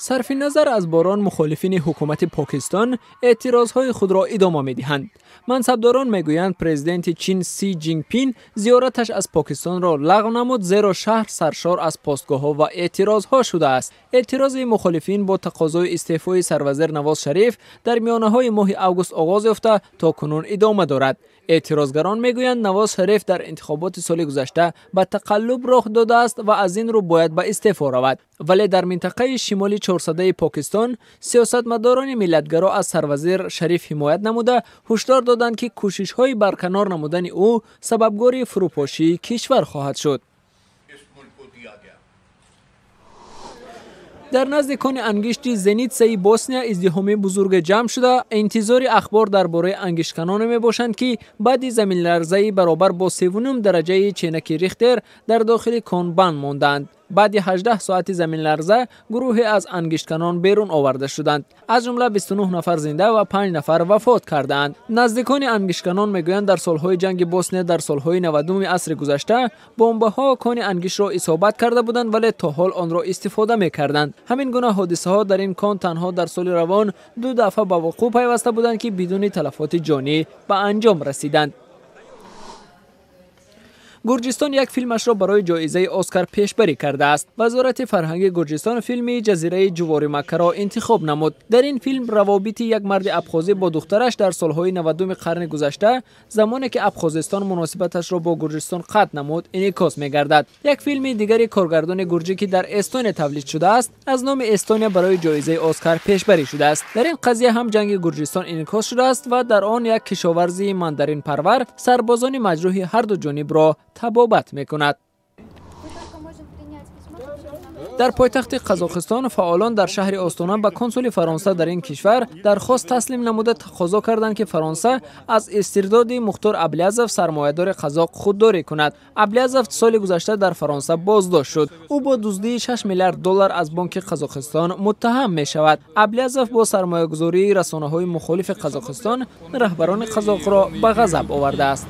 Сарфи назар аз борон, мухолифини ҳукумати Покистон эътирозҳои худро идома медиҳанд. Мансабдорон мегӯянд, президенти Чин Си Ҷинпин зиёраташ аз Покистонро лағв намуд, зеро шаҳр саршор аз постгоҳҳо ва эътирозҳо шудааст. Эътирози мухолифин бо тақозои истеъфои сарвазир Навоз Шариф дар миёнаҳои моҳи август оғоз ёфта, то кунун идома дорад. Эътирозгарон мегӯянд, Навоз Шариф дар интихоботи соли гузашта ба тақаллуб роҳ додааст ва аз ин рӯ бояд ба истеъфо равад. Вале дар минтақаи шимоли чорсадаи Покистон сиёсатмадорони миллатгаро аз сарвазир Шариф ҳимоят намуда, ҳушдор доданд, ки кӯшишҳои барканор намудани ӯ сабабгори фурӯпошии кишвар хоҳад шуд. Дар назди кони ангишти Зенитсаи Босния издиҳоми бузурге ҷамъ шуда, интизори ахбор дар бораи ангиштканоне мебошанд, ки баъди заминларзаи баробар бо 3.5 дараҷаи ченаки Рихтер дар дохили кон банд мондаанд. Баъди 18 соати заминларза гурӯҳе аз ангиштканон берун оварда шуданд. Аз ҷумла 29 нафар зинда ва 5 нафар вафот кардаанд. Наздикони ангиштканон мегӯянд, дар солҳои ҷанги Босния дар солҳои 90 асри гузашта бомбаҳо кони ангиштро исобат карда буданд, вале то ҳол онро истифода мекарданд. Ҳамин гуна ҳодисаҳо дар ин кон танҳо дар соли равон 2 дафъа ба вуқӯъ пайваста буданд, ки бидуни талафоти ҷонӣ ба анҷом расиданд. Гурҷистон як филмашро барои ҷоизаи Оскар пешбарӣ кардааст. Вазорати фарҳанги Гурҷистон филми «Ҷазираи ҷувори Маккаро» интихоб намуд. Дар ин филм равобити як марди абхозӣ бо духтараш дар солҳои 90 қарни гузашта, замоне ки Абхозистон муносибаташро бо Гурҷистон қатъ намуд, инъикос мегардад. Як филми дигари коргардони гурҷӣ, ки дар Эстония тавлид шудааст, аз номи Эстония барои ҷоизаи Оскар пешбарӣ шудааст. Дар ин қазия ҳам ҷанги Гурҷистон инъикос шудааст ва дар он як кишоварзи мандаринпарвар сарбозони маҷрӯҳи ҳарду ҷонибро табобат мекунад. Дар пойтахти Қазоқистон фаъолон дар шаҳри Остона ба консули Фаронса дар ин кишвар дархост таслим намуда, тақозо карданд, ки Фаронса аз истирдоди Мухтор Аблязов, сармоядори қазоқ, худдорӣ кунад. Аблязов соли гузашта дар Фаронса боздошт шуд. Ӯ бо дуздии 6 миллиард доллар аз бонки Қазоқистон муттаҳам мешавад. Аблязов бо сармоягузории расонаҳои мухолифи Қазоқистон раҳбарони қазоқро ба ғазаб овардааст.